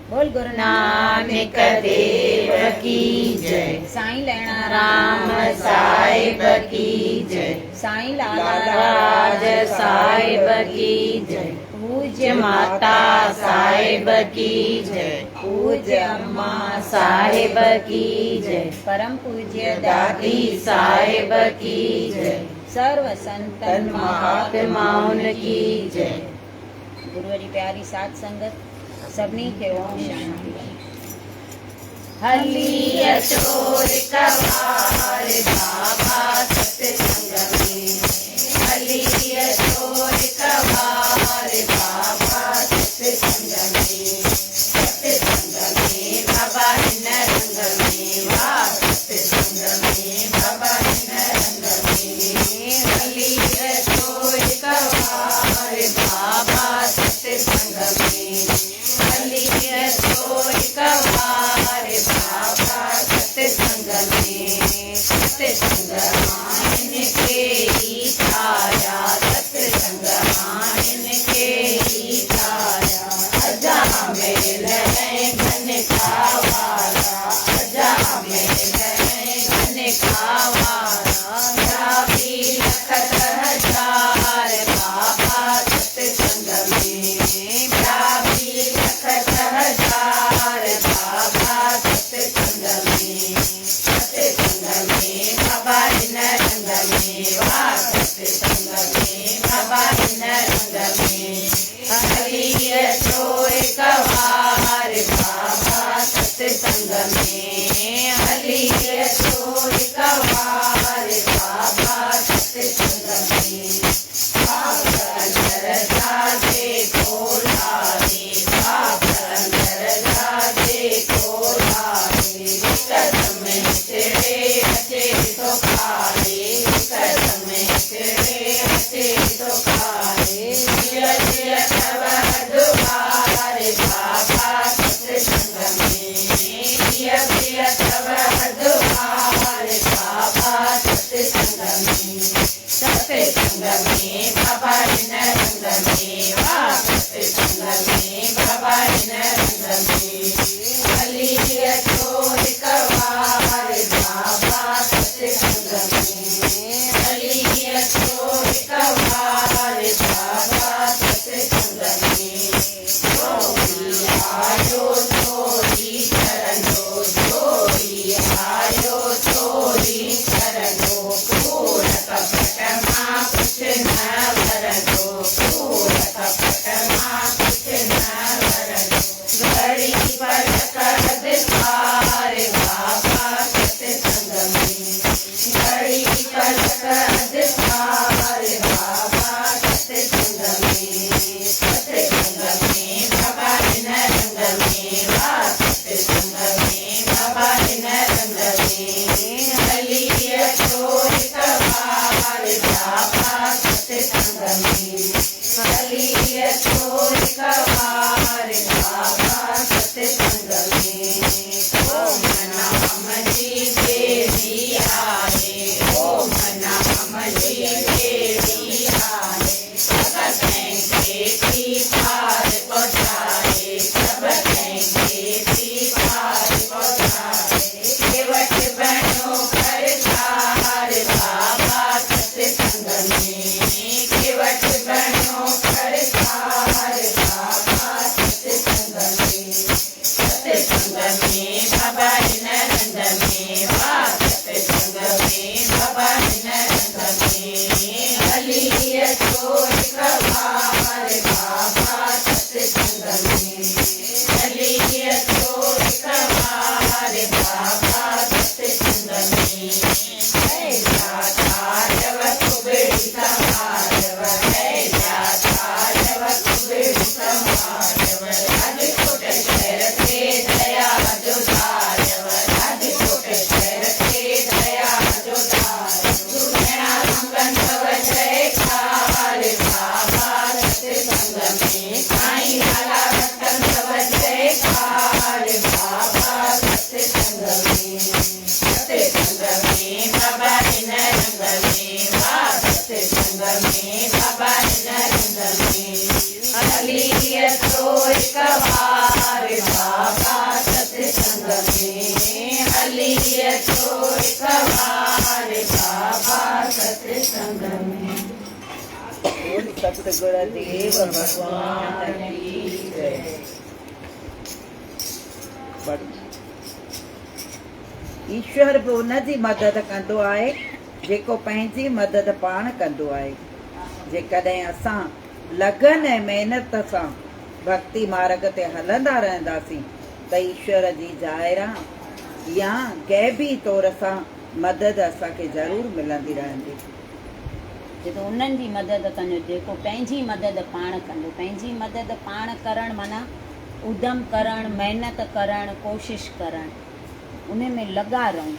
बोल गुरु नानक देव की जय। साईं लैणा राम साहिब की जय। साईं लाला राज साहिब की जय। पूज्य माता साहिब की जय। पूज्य अम्मा साहिब की जय। परम पूज्य दादी साहिब की जय। सर्व संतन महात्माउन की जय। गुरुअ जी प्यारी साध संगत सभिनी खे ओम शांति। हली अचो हिक बार बाबा सत्संग में, हली अचो हिक बार बाबा सत्संग में। सत्संग में बाबा हिन रंग में, वाह सत्संग में बाबा हिन रंग में। हली अचो हिक बार बाबा सत्संग में, हली अचो हिक बार बाबा सत्संग में। सत्संग आहिनि खे ई तारा, सत्संग आहिनि खे ई तारा। अजामेल ऐं घनका वारा, अजामेल ऐं घनका वारा। ॿिया बि लखत हज़ार बाबा सत्संग में, ॿिया बि लखत हज़ार बाबा सत्संग में। सत्संग में बाबा हिन रंग में, वाह सत्संग में बाबा हिन रंग में। हली अचो हिक बार बाबा सत्संग में, हली अचो हिक बार बाबा सत्संग में। पाप अंदर जाजे कोलारे, पाप अंदर जाजे कोलारे। कदम हिकिड़े अचे थो खारे, कदम हिकिड़े अचे थो खारे। जिय जिय अथव हदुवार बाबा सत्संग में, जिय जिय अथव हदुवार बाबा सत्संग में। सत्संग में बाबा हिन रंग में, वाह सत्संग में बाबा हिन रंग में। हली अचो हिक बार बाबा सत्संग में, हली अचो हिक बार बाबा सत्संग में। जो बि आयो सो ई चरंदो, जो बि आयो सो ई चरंदो। कूड़ कपट मां कुझु न वरंदो, कूड़ कपट मां कुझु न वरंदो। घड़ी पलक अधकार बाबा सत्संग में, घड़ी पलक अधकार बाबा सत्संग में। सत्संग में बाबा हिन रंग में, ستگرديو ڀڳوان ڪي جئي. ايشور به ان جي مدد ڪندو آهي جيڪو پنهنجي مدد پاڻ ڪندو آهي. جيڪڏهن اسان لگن ۽ محنت سان ڀڳتي مارڳ تي هلندا رهنداسين ته ايشور جي ظاهرا يا غيبي طور سان مدد اسان کي ضرور ملندي رهندي. جيڪو انهن جي مدد ڪندو جيڪو پنهنجي مدد پاڻ ڪندو. پنهنجي مدد پاڻ ڪرڻ معنيٰ ادم ڪرڻ، محنت ڪرڻ، ڪوشش ڪرڻ، ان ۾ لڳا رهون.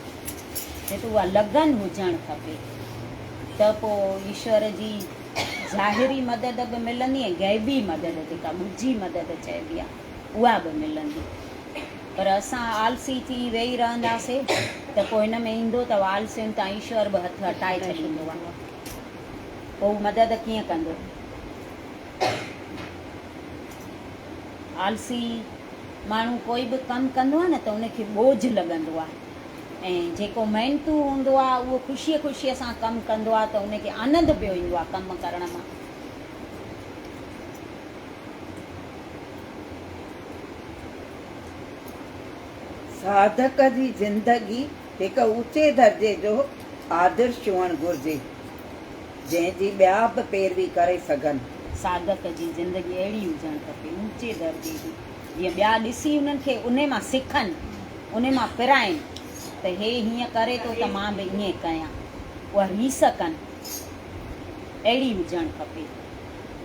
چئي ٿو اها لگن هجڻ کپي ته پوء ايشور جي ظاهري مدد به ملندي ۽ غيبي مدد جيڪا ڳجهي مدد چئبي آهي اها به ملندي. پر اسان آلسي ٿي ويهي رهنداسي ته پوء هن ۾ ايندو ته آلسين تان ايشور به هٿ هٽائي ڇڏيندو آهي. پوء هو مدد ڪيئن ڪندو؟ آلسي ماڻهو ڪوئي به ڪم ڪندو آهي نه ته ان کي ٻوجهه لڳندو آهي ۽ جيڪو محنتو هوندو آهي اهو خوشيء خوشيء سان ڪم ڪندو آهي ته ان کي آنند پيو ايندو آهي ڪم ڪرڻ مان. ساڌڪ جي زندگي هڪ اوچي درجي جو آدرش هئڻ گهرجي، جنهن جي ٻيا به پيروي ڪري سگهن. ساڌڪ جي زندگي اهڙي هجڻ کپي، اوچي درجي جي، جيئن ٻيا ڏسي انهن کي انهي مان سکن، انهي مان پرائين ته هي هيئن ڪري ٿو ته مان به ائين ڪيان، اها ريس ڪن، اهڙي هجڻ کپي.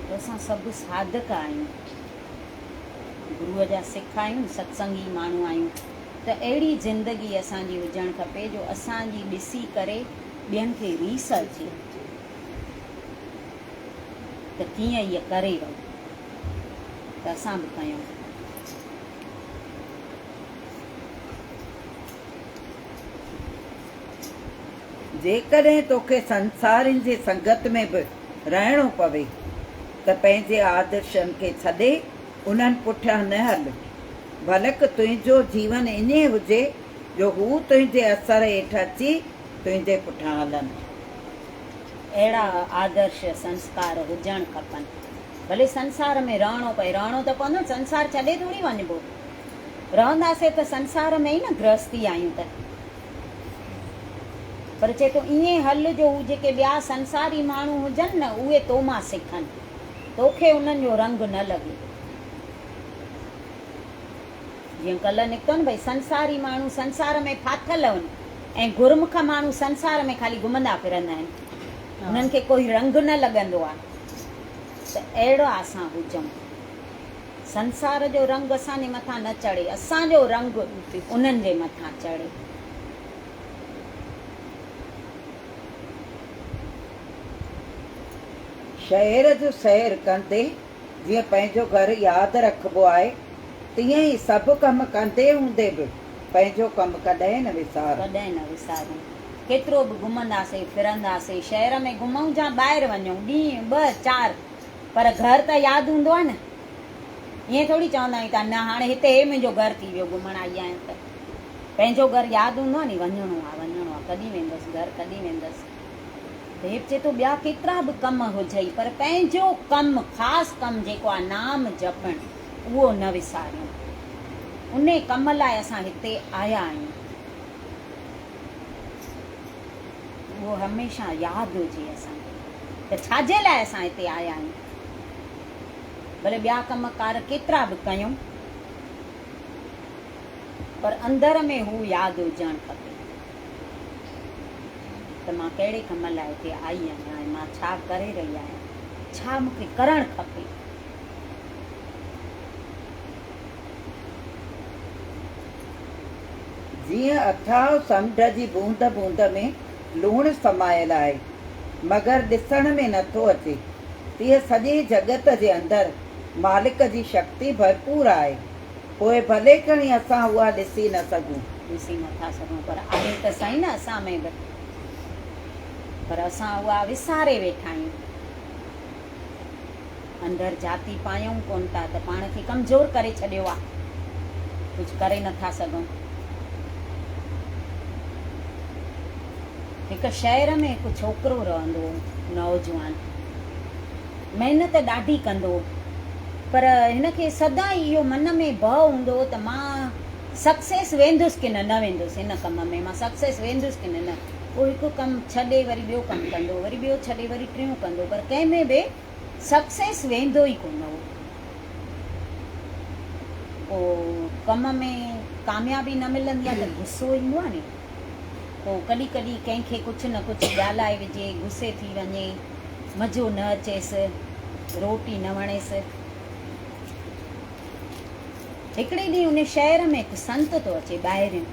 ته اسان سڀ ساڌڪ آهيون، گروء جا سک آهيون، ستسنگي ماڻهو آهيون ته اهڙي زندگي اسان جي هجڻ کپي جو اسان جي ڏسي ڪري ٻين کي ريس اچي ته ڪيئن هيء ڪري وئي ته اسان به ڪيون. جيڪڏهن توکي سنسارين جي سنگت ۾ به رهڻو پوي ته پنهنجي آدرشن کي ڇڏي انهن پٺيان نه هل، بلڪ تنهنجو جيون ائين هجي جو هو تنهنجي اثر هيٺ اچي تنهنجي پٺيان هلن. اهڙا آدرش سنسڪار هجڻ کپن. ڀلي سنسار ۾ رهڻو پئي، رهڻو ته پوندو نه، سنسار ڇڏي ٿوري وڃبو. رهنداسين ته سنسار ۾ ئي نه، گرهستي آهيون ته. پر چئي ٿو ائين هل جو هو جيڪي ٻيا سنساري ماڻهو هجن نه اهي تو مان سکن، توکي انهن جو رنگ نه لڳي. جيئن ڪلهه نڪتو نه ڀئي سنساري ماڻهو سنسار ۾ ڦاٿل هن ۽ گرمک ماڻهو سنسار ۾ خالي گهمندا ڦرندا آهن، انهن کي ڪوئي رنگ نه لڳندو آهي ته اهڙا اسان هجون. سنسار جو رنگ اسان جي مٿان نه چڙهي، اسان جو رنگ انهن جي مٿان چڙهي. شهر جو سير ڪندي جيئن پنهنجو گهر ياد رکبو آهي، تيئن ئي سڀ ڪم ڪندي هوندي به پنهنجو ڪم ڪڏهن نه وسار. ڪڏهن نه وساريون. ڪيترو به گهمنداسين ڦرنداسين، شهر ۾ گهمون يا ٻاهر وڃون، ڏينهن ٻه چار پر گهر ته ياد هوندو آهي نه. ائين ٿوري چوندا آهيون ته نه هاڻي هتي هي منهنجو گهر ٿي ويو گهمڻ آئي آهيان ته. پنهنجو گهر ياد هوندو آهي ني وڃڻو آهي وڃڻو آهي ڪڏهن ويندس گهر ڪڏهن ويندس. ديو چئي ٿو ٻيا ڪيترا به ڪم هجئي پر پنهنجو ڪم خاص ڪم جيڪو آهي نام جپڻ اهو نه وساريون. انهي ڪم لاء اسان هتي آيا آهيون. اهو هميشه ياد هجي اسان کي ته ڇاجي لاء اسان هتي آيا آهيون. ڀلي ٻيا ڪم ڪار ڪيترا به ڪيون پر اندر ۾ هو ياد هجڻ کپي ته مان ڪهڙي ڪم لاء هتي آئي آهيان ۽ مان ڇا ڪري رهي آهيان، ڇا مون کي ڪرڻ کپي. جيئن اٿاهه سمنڊ جي بوند بوند ۾ لوڻ سمايل آهي، مگر ڏسڻ ۾ نٿو اچي، تيئن سڄي جڳت جي اندر مالڪ جي شڪتي ڀرپور آهي، پوء ڀلي کڻي اسان اها ڏسي نه سگهون. ڏسي نٿا سگهون، پر آهي ته سهي نه اسان ۾ به، پر اسان اها وساري ويٺا آهيون. اندر جھاتي پايون ڪونه ٿا ته پاڻ کي ڪمزور ڪري ڇڏيو آ، ڪجهه ڪري نٿا سگهون. هڪ شهر ۾ هڪ ڇوڪرو رهندو هو، نوجوان. محنت ڏاڍي ڪندو هو پر هن کي سدائين اهو من ۾ ڀؤ هوندو هو ته مان سڪسيس ويندس ڪي نه نه ويندس هن ڪم ۾ مان سڪسيس ويندس ڪي نه نه. پوء هڪ ڪم ڇڏي وري ٻيو ڪم ڪندو وري ٻيو ڇڏي وري ٽيون ڪندو پر ڪنهن ۾ به سڪسيس ويندو ئي ڪونه هو. پوء ڪم ۾ ڪاميابي نه ملندي آهي ته غصو ايندو آهي ني. پوء ڪڏهن ڪڏهن ڪنهن کي ڪجهه نه ڪجهه ڳالهائي وجهي، غصي ٿي وڃي، مزو نه اچيس، روٽي نه وڻيس. هڪڙي ڏينهن ان شهر ۾ هڪ سنت ٿو اچي ٻاهريون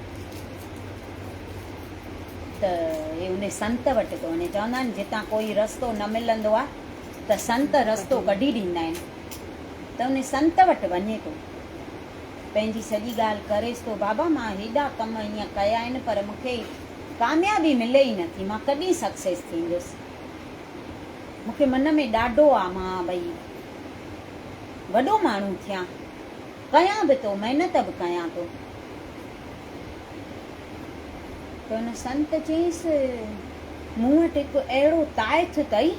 ته هي ان سنت وٽ ٿو وڃي. چوندا آهن جتان ڪوئي رستو نه ملندو آهي ته سنت رستو ڪڍي ڏيندا آهن. ته ان سنت وٽ وڃي ٿو. پنهنجي سڄي ڳالهه ڪريس ٿو، بابا مان هيڏا ڪم ائين ڪيا آهن پر مون کي ڪاميابي ملي ئي نٿي، مان ڪڏهن سڪسيس ٿيندس؟ مون کي من ۾ ڏاڍو آ مان ڀئي وڏو ماڻهو ٿيان، ڪيان به ٿو، محنت به ڪيان ٿو. ته ان سنت چيس، مون وٽ هڪ اهڙو تائٿ اٿئي،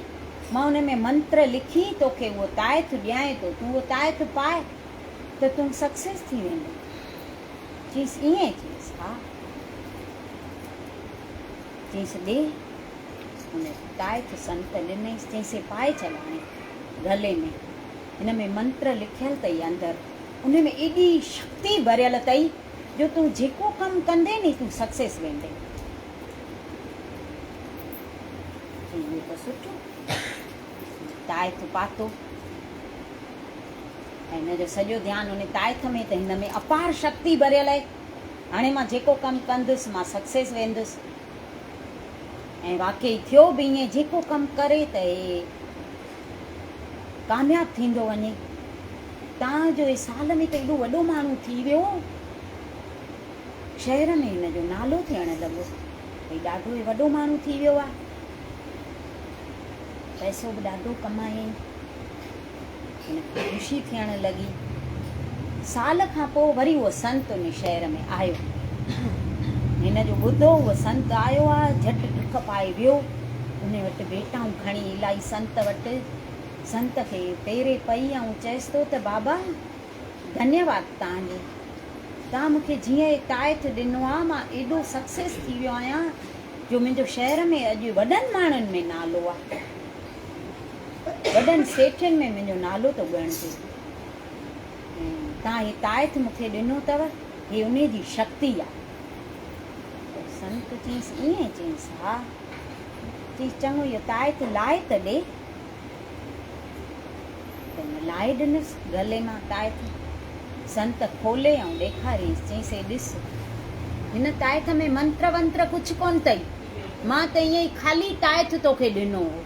مان ان ۾ منتر لکي توکي اهو تائٿ ڏيانء ٿو، تون اهو تائٿ پاء. ته تون سڪسيس ٿي ويندين. چيس ائين؟ چيس ها. چيس ڏي. هن تائٿ سنت ڏنيس. چيس هي پائي ڇڏ هاڻي گلي ۾. هن ۾ منتر لکيل اٿئي اندر. ان ۾ ايڏي شڪتي ڀريل اٿئي جو تون جيڪو ڪم ڪندين ني تون سڪسيس ويندين. چيس اهو ته سٺو. تائٿ پاتو. ۽ هن جو سڄو ڌيان ان تائٿ ۾ ته هن ۾ اپار شڪتي ڀريل آهي، هاڻي مان جيڪو ڪم ڪندس مان سڪسيس ويندس. ۽ واقعي ٿيو به ائين، جيڪو ڪم ڪري ته هي ڪامياب ٿيندو وڃي. تان جو هي سال ۾ ته ايڏو وڏو ماڻهو ٿي ويو، شهر ۾ هن جو نالو ٿيڻ لڳو، ڀئي ڏاڍو هي وڏو ماڻهو ٿي ويو آهي، پئسو به ڏاڍو ڪمايائين. هن کي خوشي ٿيڻ لڳي. سال کان پوء وري اهو سنت ان شهر ۾ آيو. هن جو ٻڌو اهو سنت آيو آ، جهٽ ڊڪ پائي ويو. ان وٽ ڀيٽائون کڻي الائي سنت وٽ. سنت کي پيري پئي ۽ چيس ٿو ته بابا ڌنيواد توهان جو. توهان مون کي جيئن هي تائٿ ڏنو آ، مان ايڏو سڪسيس ٿي ويو آهيان جو منهنجو شهر ۾ اڄ وڏن ماڻهن ۾ نالو آ. وڏن سيٺين ۾ منهنجو نالو ٿو ڳڻجي ۽ توهان هي تائٿ مون کي ڏنو اٿو، هي انهي جي شڪتي آ. ته سنت چيس، ائين؟ چيس، ها. چيس، چڱو اهو تائٿ لاهي ته ڏي. ته هن لاهي ڏنس گلي مان تائٿ. سنت کولي ۽ ڏيکاريس، چيس، هي ڏس، هن تائٿ ۾ منتر ونتر ڪجهه ڪونه اٿئي، مان ته ائين ئي خالي تائٿ توکي ڏنو هو.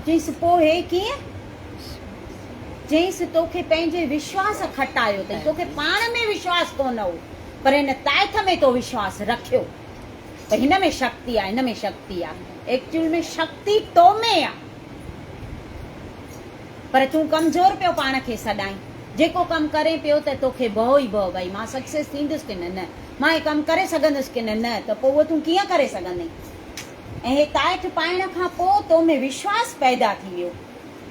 چيس، پوء هي ڪيئن؟ چيس، توکي پنهنجي وشواس کٽايو اٿئي. توکي پاڻ ۾ وشواس ڪونه هو، پر هن تائٿ ۾ تو وشواس رکيو ته هن ۾ شڪتي آهي، هن ۾ شڪتي آهي. ايڪچوئل ۾ شڪتي تو ۾ آهي، پر تون ڪمزور پيو پاڻ کي سڏائين. جيڪو ڪم ڪرين پيو ته توکي ڀؤ ئي ڀؤ، ڀئي مان سڪسيس ٿيندس ڪي نه نه، مان هي ڪم ڪري سگهندس ڪي نه نه، ته پوء اهو تون ڪيئن ڪري سگهندين؟ ۽ هي تائٿ پائڻ کان پوء تو ۾ وشواس پيدا ٿي ويو،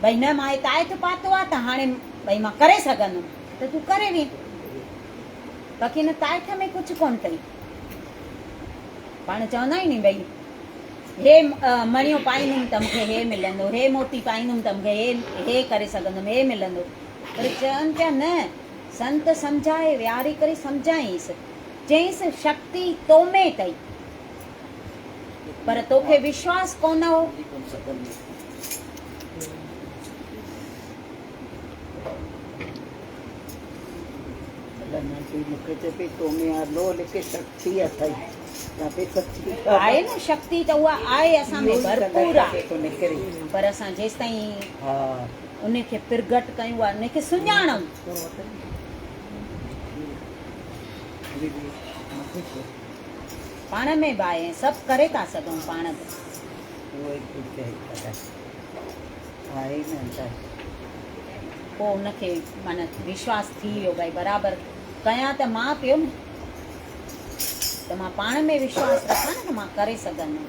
ڀئي نه مان هي تائٿ پاتو آهي ته هاڻي ڀئي مان ڪري سگهندم، ته تون ڪري وئين. باقي هن تائٿ ۾ ڪجهه ڪونه اٿئي. پاڻ چوندا آهيون ني ڀئي هي مڻيو پائيندم ته مون کي هي ملندو، هي موتي پائيندم ته مون کي هي هي ڪري سگهندم، هي ملندو. پر چون پيا نه، سنت سمجهائي ويهاري ڪري سمجهائينس، چئينس شڪتي تو ۾ اٿئي. پر توکي وشواس ڪونه هو. آهي نه شڪتي ته اها آهي اسان ۾ ڀرپور آهي پر اسان جيستائين ان کي پرگهٽ ڪيون ان کي سڃاڻون. پاڻ ۾ به آهي ۽ سڀ ڪري ٿا سگهون پاڻ به. اهو ئي ڪجهه آهي دادا آهي نه اندر. پوء ان کي معنيٰ وشواس ٿي ويو ڀائي برابر ڪيان ته مان پيو نه ته مان پاڻ ۾ وشواس رکان نه ته مان ڪري سگهندم.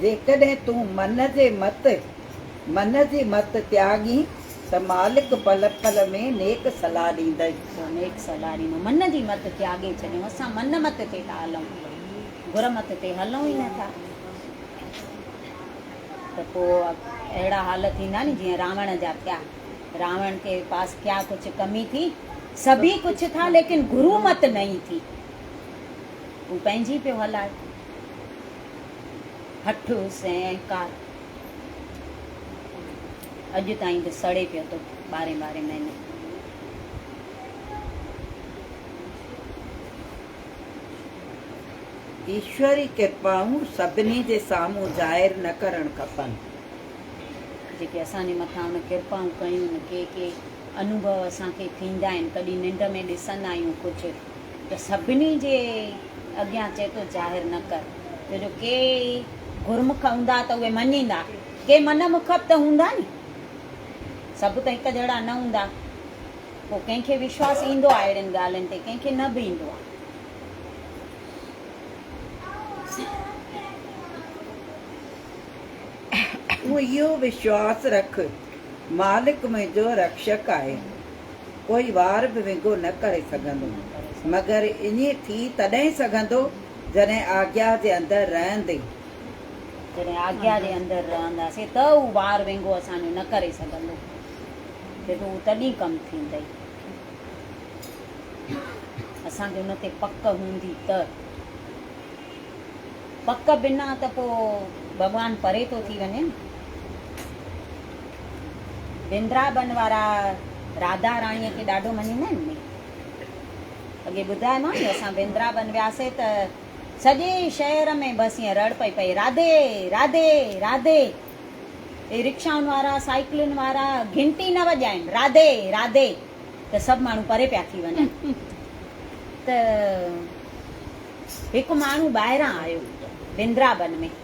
جيڪڏهن تون من جي مت، من جي مت تياڳين ته مالڪ پل پل ۾ نيڪ صلاح ڏيندئي. پوء نيڪ صلاح ڏيندو. من جي مت تياڳي ڇڏيون. اسان من مت تي ٿا هلون. گر مت تي هلون ئي نه ٿا. ته پوء اهڙا حال ٿيندا ني جيئن راوڻ جا ٿيا. راوڻ ڪي پاس ڪيا ڪجهه ڪمي ٿي؟ سڀي ڪجهه ٿا ليڪن گرو مت نهين ٿي. هو پنهنجي پيو هلائي. هٺ هوس ۽ اهنڪار. اڄ تائين به سڙي پيو ٿو ٻارهين ٻارهين مهيني. ايشوري ڪرپائون سڀني جي سامهون ظاهر نه ڪرڻ کپن. جيڪي اسان جي مٿان ان ڪرپائون ڪيون آهن، ڪي ڪي انوڀو اسان کي ٿيندا آهن، ڪڏهن ننڊ ۾ ڏسندا آهيون ڪجهه ته سڀني جي اڳيان چئي ٿو ظاهر نه ڪر، ڇو جو ڪي گرمک هوندا ته اهي مڃيندا، ڪي من مک به ته هوندا ني، سڀ ته هڪ جهڙا نه هوندا، پوء ڪنهن کي وشواس ايندو آهي اهڙين ڳالهين تي، ڪنهن کي نه به ايندو آهي. تون اهو وشواس رک، مالڪ منهنجو رڪشڪ آهي، ڪوئي وار به وينگو نه ڪري سگهندو، مگر ائين ٿي تڏهن سگهندو، جڏهن آگيا جي اندر رهندين. جڏهن آگيا جي اندر رهنداسين ته هو وار وينگو اسان جو نه ڪري سگهندو، ڇو جو اهو تڏهن ڪم ٿيندئي. اسان کي ان تي پڪ هوندي ته. پڪ بنا ته پوء ڀڳوان پري ٿو ٿي وڃي نه. وندرابن وارا راڌا راڻيء کي ڏاڍو مڃيندا آهن ني. اڳي ٻڌايومانو نه اسان وندرابن وياسي ته سڄي شهر ۾ بس ائين رڙ پئي پئي راڌي راڌي راڌي. اهي رڪشائن وارا سائيڪلن وارا گهنٽي نه وڄائين راڌي راڌي ته سڀ ماڻهو پري پيا ٿي وڃن ته هڪ ماڻهو ٻاهران آيو وندرابن ۾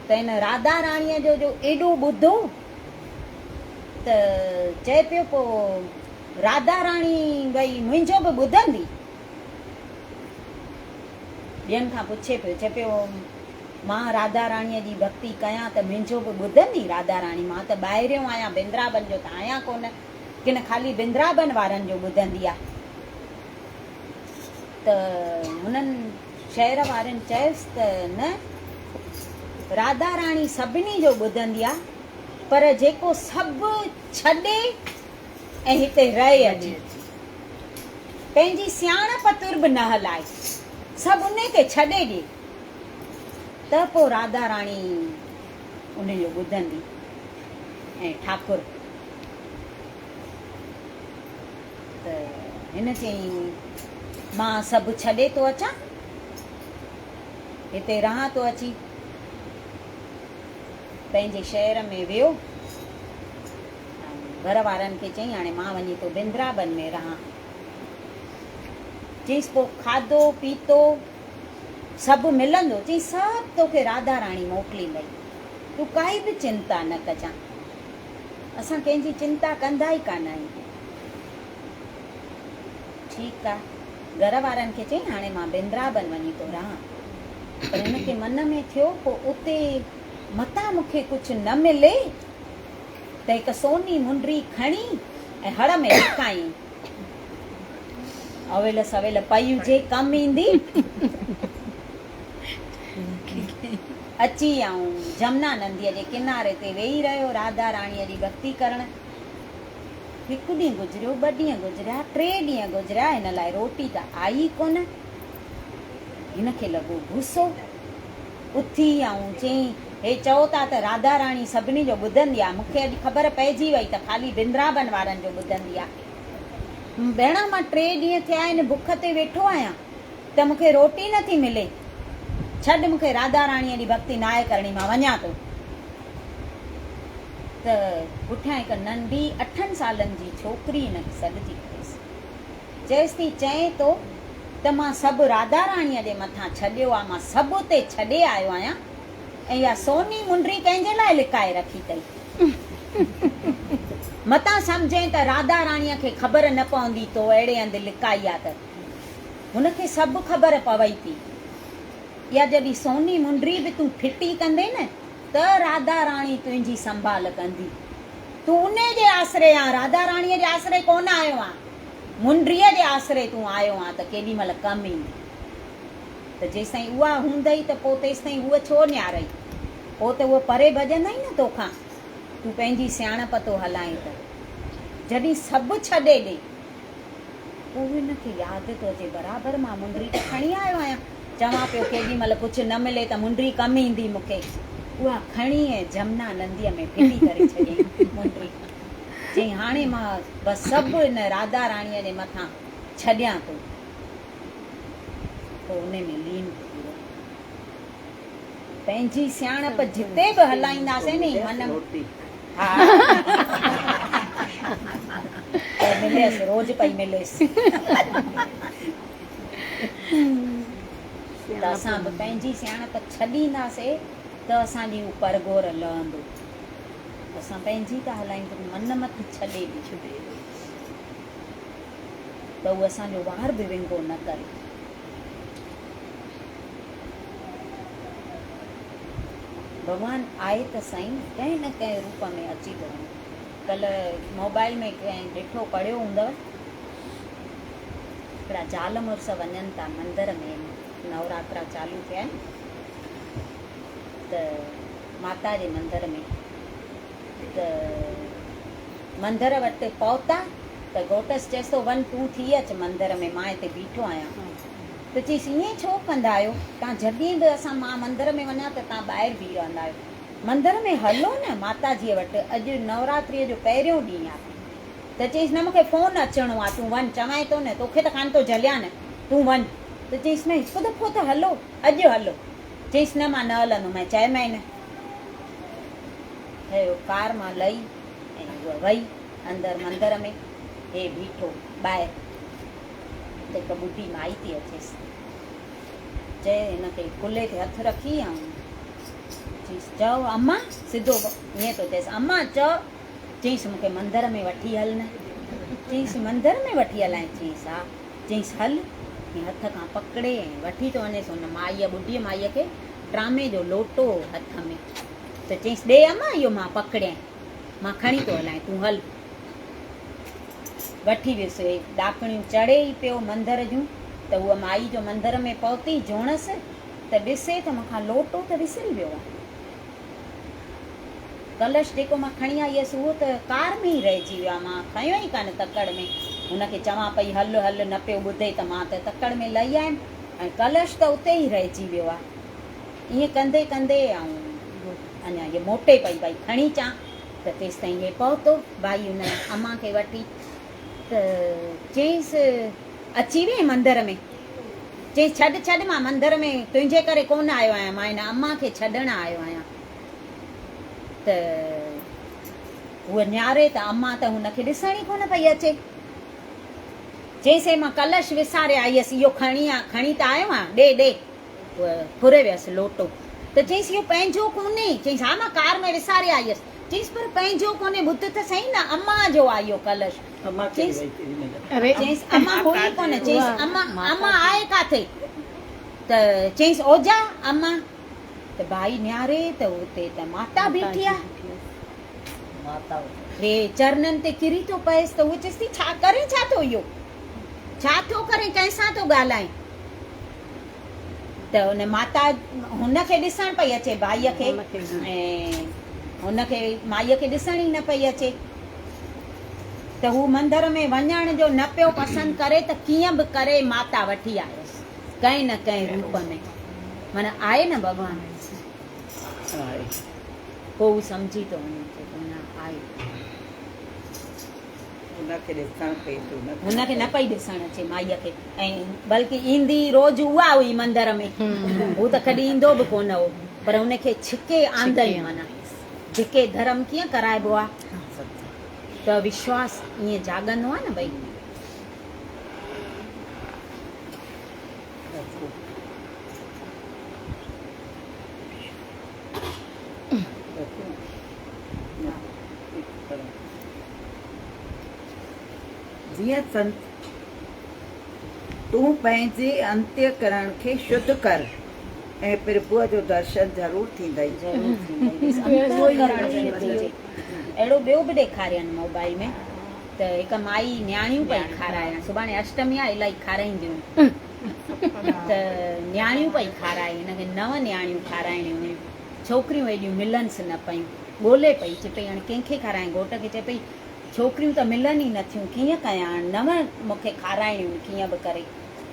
ته هن راڌا راڻيء جو جو ايڏو ٻڌو ته چئي پيو پوء راڌا راڻي ڀئي منهنجو به ٻڌندي؟ ٻين کان پڇي پيو، چئي پيو مان راڌا راڻيء جي ڀڳتي ڪيان ته منهنجو به ٻڌندي راڌا راڻي؟ مان ته ٻاهريون آهيان وندرابن جو ته آهيان ڪونه، ڪن خالي وندرابن وارن جو ٻڌندي آ. ته هنن شهر وارن چيس ته نه راڌا راڻي سڀني جو ٻڌندي آ پر جيڪو سڀ ڇڏي ۽ هتي رهي اچي پنهنجي سياڻپ تر به نه هلائي سڀ انهي کي ڇڏي ڏي ته پو راڌا راڻي انهي جو ٻڌندي ۽ ٺاڪر ته هن چيائين، مان سڀ ڇڏي ٿو اچان، هتي رهان ٿو اچي. پنهنجي شهر ۾ ويو ۽ گهر وارن کي چيائين، هاڻي مان وڃي ٿو بندرابن ۾ رهان. چيائينس، پوء کاڌو پيتو سڀ ملندو؟ چيائين، سڀ توکي راڌا راڻي موڪليندئي، تون ڪائي به چنتا نه ڪجان. اسان ڪنهن جي چنتا ڪندا ئي ڪانه آهيون. ٺيڪ آ. گهر وارن کي چيائين هاڻي مان بندرابن وڃي ٿو رهان. پر هن کي من ۾ ٿيو پوء اتي متان مون کي ڪجهه نه ملي ته هڪ سوني منڊي کڻي ۽ هڙ ۾ لڪايائين. اويل سويل پئي هجي ڪم ايندي. اچي آئون جمنا نديء جي ڪناري تي ويهي رهيو راڌا راڻيء جي ڀڳتي ڪرڻ. هڪ ڏينهن گذريو، ٻه ڏينهن گذريا، ٽي ڏينهن گذريا، هن لاء روٽي ته آئي ئي ڪونه. هن کي لڳو غصو. اٿي آئون چيائين، هي چئو ٿا ته راڌا راڻي سڀني جو ٻڌندي آ، مون کي اڄ خبر پئجي وئي ته خالي بندرابن وارن جو ٻڌندي آ. ڀيڻ مان ٽي ڏينهن ٿيا آهن بک تي ويٺو آهيان. ته مون کي روٽي نه ٿي ملي. ڇڏ مون کي راڌا راڻيء جي ڀڳتي ناهي ڪرڻي مان وڃان ٿو. ته پٺيان هڪ ننڍي اٺن سالن جي ڇوڪري هن کي سڏ ٿي ڪريس. چيس ٿي چئين ٿو ته مان سڀ راڌا راڻيء جي مٿان ڇڏيو آ مان سڀ اتي ڇڏي آيو آهيان ۽ اها سوني منڊري ڪنهن جي لاء لڪائي رکي اٿئي. متان سمجهين ته راڌا راڻيء کي خبر نه پوندي تو اهڙي هنڌ لڪائي آ ته. هن کي سڀ خبر پوي ٿي. اها جڏهن سوني منڊري به تون ڦٽي ڪندين نه ته راڌا راڻي تنهنجي سنڀال ڪندي. تون انهي جي آسري آن، راڌا راڻيء جي آسري ڪونه آيو آن. منڊريء جي آسري تون آيو آن ته ڪيڏي مهل ڪم ايندي. ته جيستائين اها هوندئي ته پوء تيستائين هوء ڇو نهارئي؟ پوء ته هوء پري ڀڄندئي نه توکان. تون پنهنجي سياڻپ ٿو هلائين ته جڏهن سڀ ڇڏي ڏي. پوء هن کي ياد ٿو اچي، برابر مان منڊري ته کڻي آيو آهيان. چوان پيو ڪيڏي مهل ڪجهه نه ملي ته منڊري ڪم ايندي مون کي. اها کڻي ۽ جمنا نديء ۾ ڦٽي ڪري ڇڏيائين منڊري. چيائين هاڻي مان بس سڀ ان راڌا راڻيء جي مٿان ڇڏيان ٿو. پوء انهي ۾ لين ٿي ويو. پنهنجي سياڻپ جتي به هلائينداسين ني من ها ته مليس روز پئي مليس ته اسان به پنهنجي سياڻپ ڇڏينداسي ته اسان جي هو پرگهور لهندو. اسان پنهنجي ٿا هلايون ته من مت ڇڏي ڏي ته هو اسان جو وار به ونگو نه ڪري. ڀڳوان آهي ته سائين ڪنهن نه ڪنهن روپ ۾ اچي ٿو وڃي. ڪلهه موبائل ۾ ڪنهن ڏٺو پڙهيو هوندؤ هڪڙا زال مڙس وڃن ٿا مندر ۾ نوراترا چالو ٿيا آهن ته ماتا جي مندر ۾ ته مندر وٽ پهتا ته گهوٽس چيس ٿو وڃ تون ٿي اچ مندر ۾ مان هتي بيٺو آهيان. ته چيس ائين ڇو ڪندا آهيو؟ تان جڏهن به اسان مان مندر ۾ وڃان ته تان ٻاهر بيهي رهندا آهيو. مندر ۾ هلو نه ماتا جيء وٽ اڄ نوراتريء جو پهريون ڏينهن آهي. ته چيس نه مون کي فون اچڻو آهي تون وڃ چوانء ٿو نه توکي ته ڪانه ٿو جهليان نه تون وڃ. ته چيس نه هڪ دفعو ته هلو اڄ هلو. چيس نه مان نه هلندومانء چيومانء نه. ٺهيو ڪار مان لهي ۽ هوء وئي اندر مندر ۾ هي بيٺو ٻاهر ته هڪ ٻڍي مائي ٿي اچيس. چئي هن کي ڪلهي تي هٿ رکي ۽ چيس چئو امان سڌو ائين ٿو چئيس امان چئو چيس مون کي مندر ۾ وٺي هل نه چيس مندر ۾ وٺي هلائين چيس ها چيس هل ۽ هٿ کان پڪڙي ۽ وٺي ٿو وڃيس ان مائيء ٻڍيء مائيء کي ٽرامي جو لوٽو هو هٿ ۾ ته چيس ڏي امان اهو مان پڪڙيائين مان کڻي ٿو هلائين تون هل. وٺي ويس. هي ڏاڪڻيون چڙهي ئي پيو مندر جون ته هوء مائي جو مندر ۾ پهتي جوڻس ته ڏسي ته مون کان لوٽو ته وسري ويو آهي. ڪلش جيڪو مان کڻي آئي هيس اهو ته ڪار ۾ ئي رهجي ويو آهي. مان کنيو ئي ڪانه تڪڙ ۾. هن کي چوان پئي هل هل نه پيو ٻڌي ته مان ته تڪڙ ۾ لهي آيم ۽ ڪلش ته اتي ئي رهجي ويو آهي. ائين ڪندي ڪندي آئون اڃا هيء موٽي پئي ڀائي کڻي اچان ته تيستائين هي پهتو ڀائي ان امان کي وٺي ته چيائينس اچي وئين مندر ۾؟ چيائينس ڇڏ ڇڏ مان مندر ۾ تنهنجي ڪري ڪونه آيو آهيان مان هن امان کي ڇڏڻ آيو آهيان ته هوء نهاري ته امان ته هن کي ڏسڻ ئي ڪونه پئي اچي. چيائينس هي مان ڪلش وساري آئي هيس اهو کڻي کڻي ته آيو آهيان ڏي ڏي. ڦري ويس لوٽو ته چيس اهو پنهنجو ڪونهي، چيس ها مان ڪار ۾ وساري آئي هيس، چيس پر پنهنجو ڪونهي ٻڌ ته سهي نه امان جو آ اهو ڪلش، چيس چيس امان هئي ڪونه، چيس امان امان آهي ڪاٿي ته چيس اوجا امان ته ڀائي نهاري ته اتي ته ماتا بيٺي آ هي چرنن تي ڪري ٿو پئيس ته هوء چيس ٿي ڇا ڪرين ڇا ٿو اهو ڇا ٿو ڪرين ڪنهن سان ٿو ڳالهائين ته ان ماتا هن کي ڏسڻ پئي اچي ڀائيء کي ۽ هن کي مائيء کي ڏسڻ ئي نه پئي اچي ته هو مندر ۾ وڃڻ جو نه پيو پسند ڪري ته ڪيئن به ڪري ماتا وٺي آيس ڪنهن نه ڪنهن روپ ۾ معنيٰ آهي نه ڀڳوان پوء هو سمجهي ٿو وڃي ته نه آهي. هن کي ڏسڻ پئي ٿو نه هن کي نه پئي ڏسڻ اچي مائيء کي ۽ بلڪ ايندي روز اها هئي مندر ۾ هو ته ڪڏهن ايندو به ڪونه هو پر هن کي ڇڪي آندئي معنيٰ ڌڪي ڌرم ڪيئن ڪرائبو آ ته وشواس ائين جاڳندو آ نه ڀئي. جيئن سنت، تون پنهنجي انتيڪرڻ کي شڌ ڪر، ۽ پرڀوء جو درشن ضرور ٿيندئي. ضرور ٿيندئي. ڏس انتهڪرڻ سڌي جي اهڙو ٻيو به ڏيکارين موبائل ۾ ته هڪ مائي نياڻيون پئي کارائي هاڻي سڀاڻي اشٽمي آهي الائي کارائينديون ته نياڻيون پئي کارائي هن کي نو نياڻيون کارائڻيون هيون ڇوڪريون ايڏيون ملنس نه پيون ڳولي پئي چئي پئي هاڻي ڪنهن کي کارايان گهوٽ کي چئي پئي ڇوڪريون ته ملن ئي نه ٿيون ڪيئن ڪيان هاڻي نو مون کي کارائڻيون آهن ڪيئن به ڪري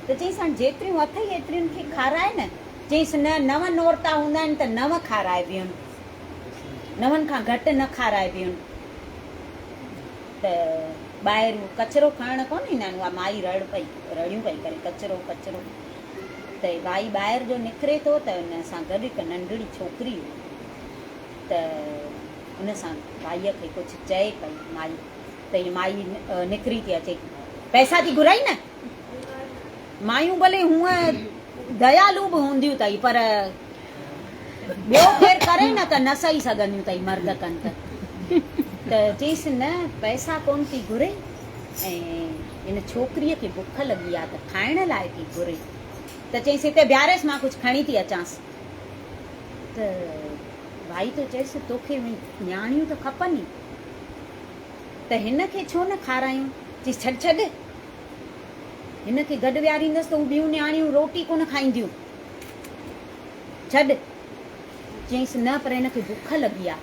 ته چيس هاڻي جيتريون اٿئي ايترين کي کارائي نه چيس نه نو نورتا هوندا آهن ته نو کارائبيون آهن نون کان گهٽ نه کارائبيون آهن ته ٻاهر ڪچرو کڻڻ ڪونه ايندا آهن اها مائي رڙ پئي رڙيون پئي ڪري ڪچرو ڪچرو ته ڀائي ٻاهر جو نڪري ٿو ته ان سان گڏ هڪ ننڍڙي ڇوڪري هئي ته ان سان ڀائيء کي ڪجهه چئي پئي مائي ته هيء مائي نڪري ٿي اچي پئسا ٿي گهرائي نه مايون ڀلي هونء ديالو به هونديون اٿئي پر ٻيو ڪير ڪري نه ته نه سهي سگهنديون اٿئي مرد ڪن ته ته چيس نه پئسا ڪونه ٿي گهري ۽ هن ڇوڪريء کي بک لڳي آ ته کائڻ لاء ٿي گهري ته چيس هتي بيهاريس مان ڪجهه کڻي ٿي اچانس ته ڀائي ٿو چئيس توکي نياڻيون ته کپن ئي ته هن کي ڇو نه کارايون چيس ڇڏ ڇڏ هن کي گڏ ويهاريندس ته هو ٻيون نياڻيون روٽي ڪونه کائينديون. ڇڏ. چيائينس، نه پر هن کي بک لڳي آ،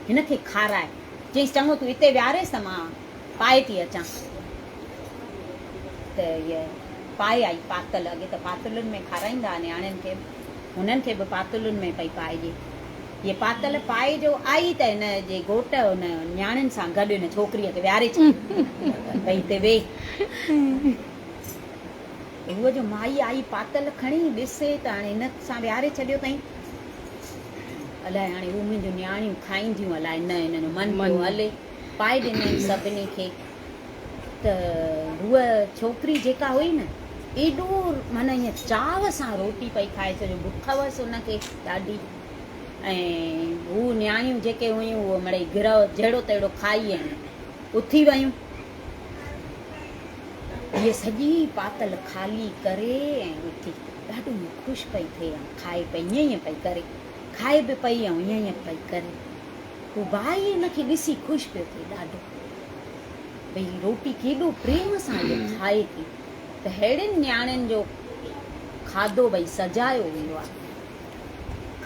هن کي کاراء. چيائينس، چڱو تون هتي ويهاريس ته مان پائي ٿي اچان. ته هيء پائي آئي پاتل. اڳي ته پاتلن ۾ کارائيندا ها نياڻين کي به. هنن کي به پاتلن ۾ پئي پائجي. هيء پاتل پائي جو آئي ته هن جي گهوٽ هن نياڻين سان گڏ هن ڇوڪريء کي ويهاري ڇڏيو. ڀئي هتي ويهه. هوء جو مائي آئي پاتل کڻي ڏسي ته هاڻي هن سان ويهاري ڇڏيو اٿائين. الائي هاڻي هو منهنجون نياڻيون کائينديون الائي نه. هن جو من پيو هلي. پائي ڏنائين سڀني کي. ته هوء ڇوڪري جيڪا هئي نه ايڏو معنيٰ ائين چاو سان روٽي پئي کائي ڇو جو بک هئس ان کي ڏاڍي ۽ هو نياڻيون جيڪي هيون اهي مڙئي گرهه جهڙو تهڙو کائي ۽ اٿي ويون. هيء سڄي پاتل خالي ڪري ۽ اٿي ڏاڍو ائين خوش پئي ٿئي ۽ کائي پئي ائين ائين پئي ڪري کائي به پئي ۽ ائين ائين پئي ڪري. هو ڀائي هن کي ڏسي خوش پيو ٿئي ڏاڍو. ڀئي روٽي ڪيڏو پريم سان هيء کائي ٿي ته ههڙين نياڻين جو کاڌو ڀئي سجايو ويندو آهي.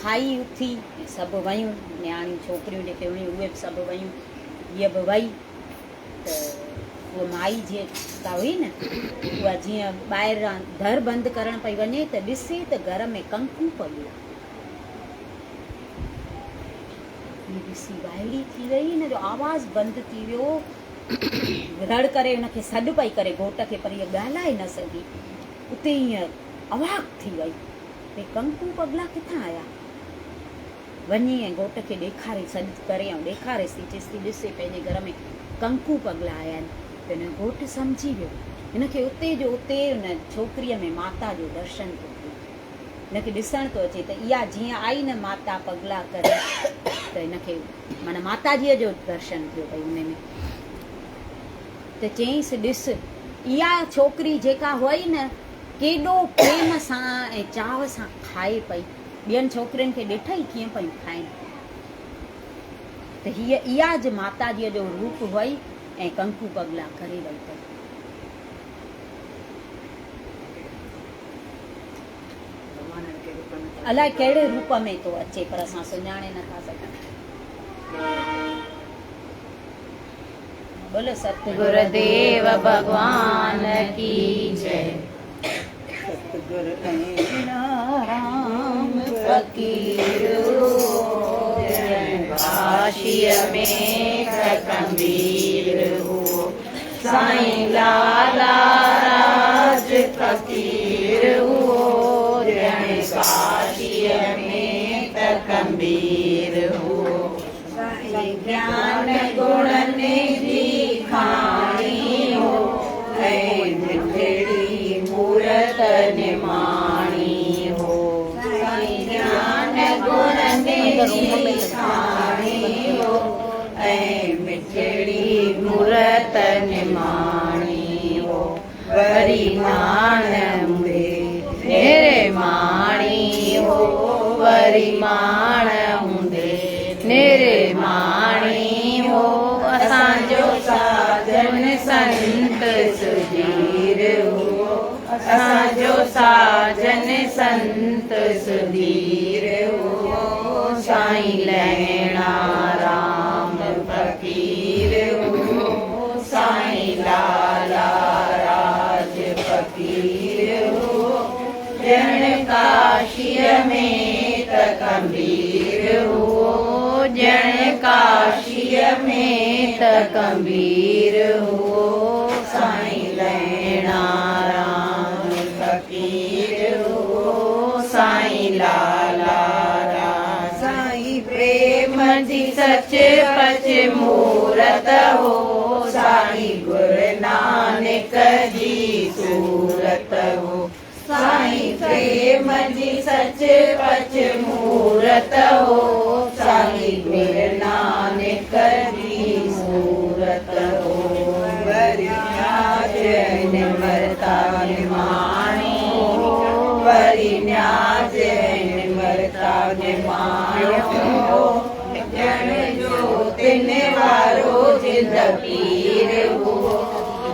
کائي اٿي ۽ سڀ ويون، نياڻيون ڇوڪريون جيڪي هيون اهي به سڀ ويون، هيء به وئي ته هوء مائي جيڪا هئي نه اها جيئن ٻاهران در بند ڪرڻ پئي وڃي ته ڏسي ته گهر ۾ ڪنڪون پيو آهي. هيء ڏسي وائڙي ٿي وئي، هن جو آواز بند ٿي ويو. رڙ ڪري هن کي سڏ پئي ڪري گهوٽ کي پر هيء ڳالهائي نه سگهي. اتي هيء اواڪ ٿي وئي ته هي ڪنڪو پڳلا ڪٿان آيا؟ وڃي ۽ گهوٽ کي ڏيکاري سڏ ڪري ۽ ڏيکاريس ٿي، چيس ٿي ڏس هي پنهنجي گهر ۾ ڪنڪو پڳلا آيا آهن. ته هن جو گهوٽ سمجهي ويو. هن کي اتي جو اتي ان ڇوڪريء ۾ ماتا جو درشن ٿو ٿئي. هن کي ڏسڻ ٿو اچي ته اها جيئن آئي نه ماتا پڳلا ڪري ته هن کي معنيٰ ماتاجيء جو درشن ٿيو پئي ان ۾ ته چيائينس ڏس اها ڇوڪري جيڪا هئي نه ڪيڏو پريم سان ۽ چاهه سان کائي پئي ٻين ڇوڪرين کي ڏٺئي ڪيئن پيون کائن ته هيء اها ج ماتاجيء جو روپ هئي ۽ ڪنڪو پڳلا ڪري وئي پئي. الائي ڪهڙي روپ ۾ ٿو اچي پر اسان سڃاڻي نه ٿا سگهون. بولو ستگرو گرديو ڀڳوان ڪي جئي. ستگر رام فقير هو ڪاشيء ۾ ته ڪنبير هو. سائين لالا راج فقير هئو، ڄڻ ڪاشيء ۾ ته ڪنبير هئو. سائين گيان گڻن جي کاڻي هو ۽ مٺڙي مورت نماڻي هو. سائين گيان گڻن جي کاڻي هو ۽ مٺڙي مورت نماڻي هو وري ماڻ مڙي ميري ماڻي هو. نرماڻي هو، اسان جو ساجن سنت سڌير هئو، اسان جو ساجن سنت سڌير هئو، سائين لهڻا رام فقير هئو، سائين لالا راج فقير هئو، ڄڻ ڪاشيء ۾ ته ڪنبير هئو، ڄڻ ڪاشيء ۾ ته ڪنبير هئو، سائين لهڻا رام فقير هئو، سائين لالا راج. سائين پريم جي سچ پچ مورت هو، سائين گر نانڪ جي صورت هو، سائين پريم جي سچ پچ مورت هو، سائين گر نانڪ جي صورت هو. وري نياز ۽ نمرتا نماڻو هو، وري نياز ۽ نمرتا نماڻو هو، ڄڻ جوتين وارو جند پير هو،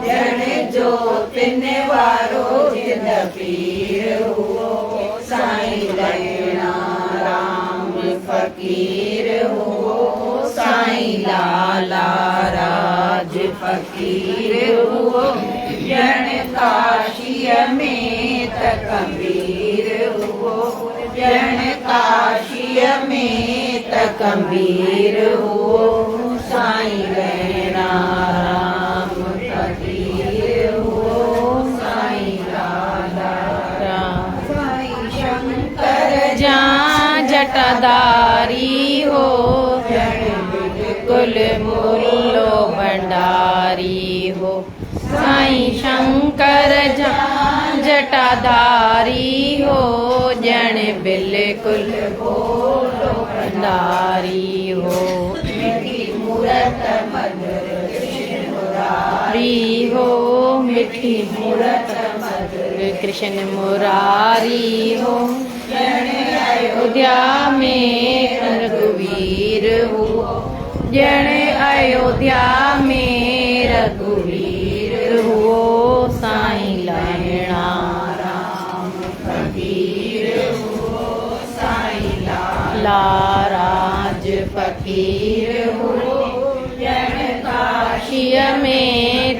ڄڻ جوتين وارو جند پير هئو، سائين لهڻا رام فقير هئو، سائين لالا راج فقير هئو، ڄڻ ڪاشيء ۾ ته ڪنبير هئو، ڄڻ ڪاشيء ۾ ته ڪنبير هئو، سائين لهڻا رام فقير هئو، سائين لالا رام. سائين شنڪر جان جٽاداري هو، ڄڻ بلڪل مولو ڀنڊاري هو، سائين شنڪر جان جٽاداري هو، ڄڻ بلڪل ڀولو ڀنڊاري هو. مٺي مورت مڌر ڪرشن مراري هو، مٺي مورت مڌر ڪرشن مراري هو، ڄڻ ايوڌيا ۾ رگهوير هئو، ڄڻ ايوڌيا ۾ رگهوير هئو، سائين لهڻا رام فقير هئو، سائين لالا راج فقير هئو، ڄڻ ڪاشيء ۾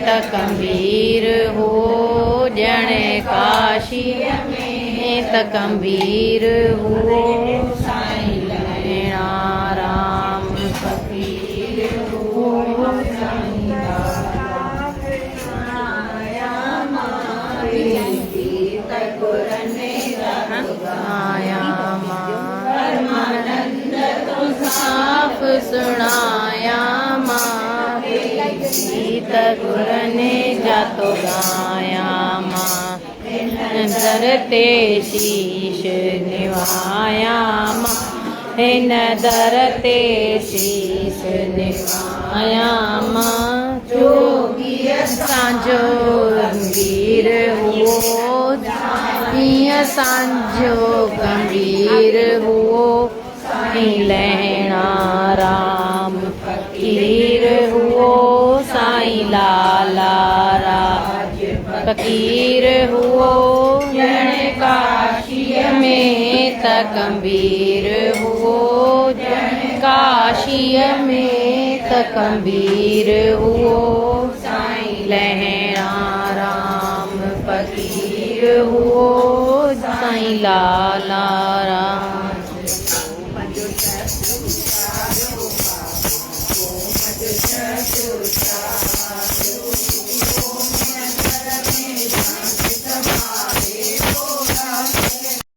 ته ڪنبير هئو، ڄڻ ڪاشيء ۾ ته ڪنبير هئو، سائين لهڻا رام فقير هئو، سائين لالا. آيا مان پرمانند تون صاف سڻايا مان، گيت گرن جا تو ڳايا مان، هن در تي شيش نوايا مان، هن در تي شيش نوايا مان. جوڳيء سان جو گنڀير هئو، جوڳيء سان جو گنڀير هئو، سائين لهڻا رام فقير هئو، سائين لالا راج فقير هئو، ڄڻ ڪاشيء ۾ ته ڪنبير هئو، ڄڻ ڪاشيء ۾ ته ڪنبير هئو، سائين لهڻا رام فقير هئو، سائين لالا رام.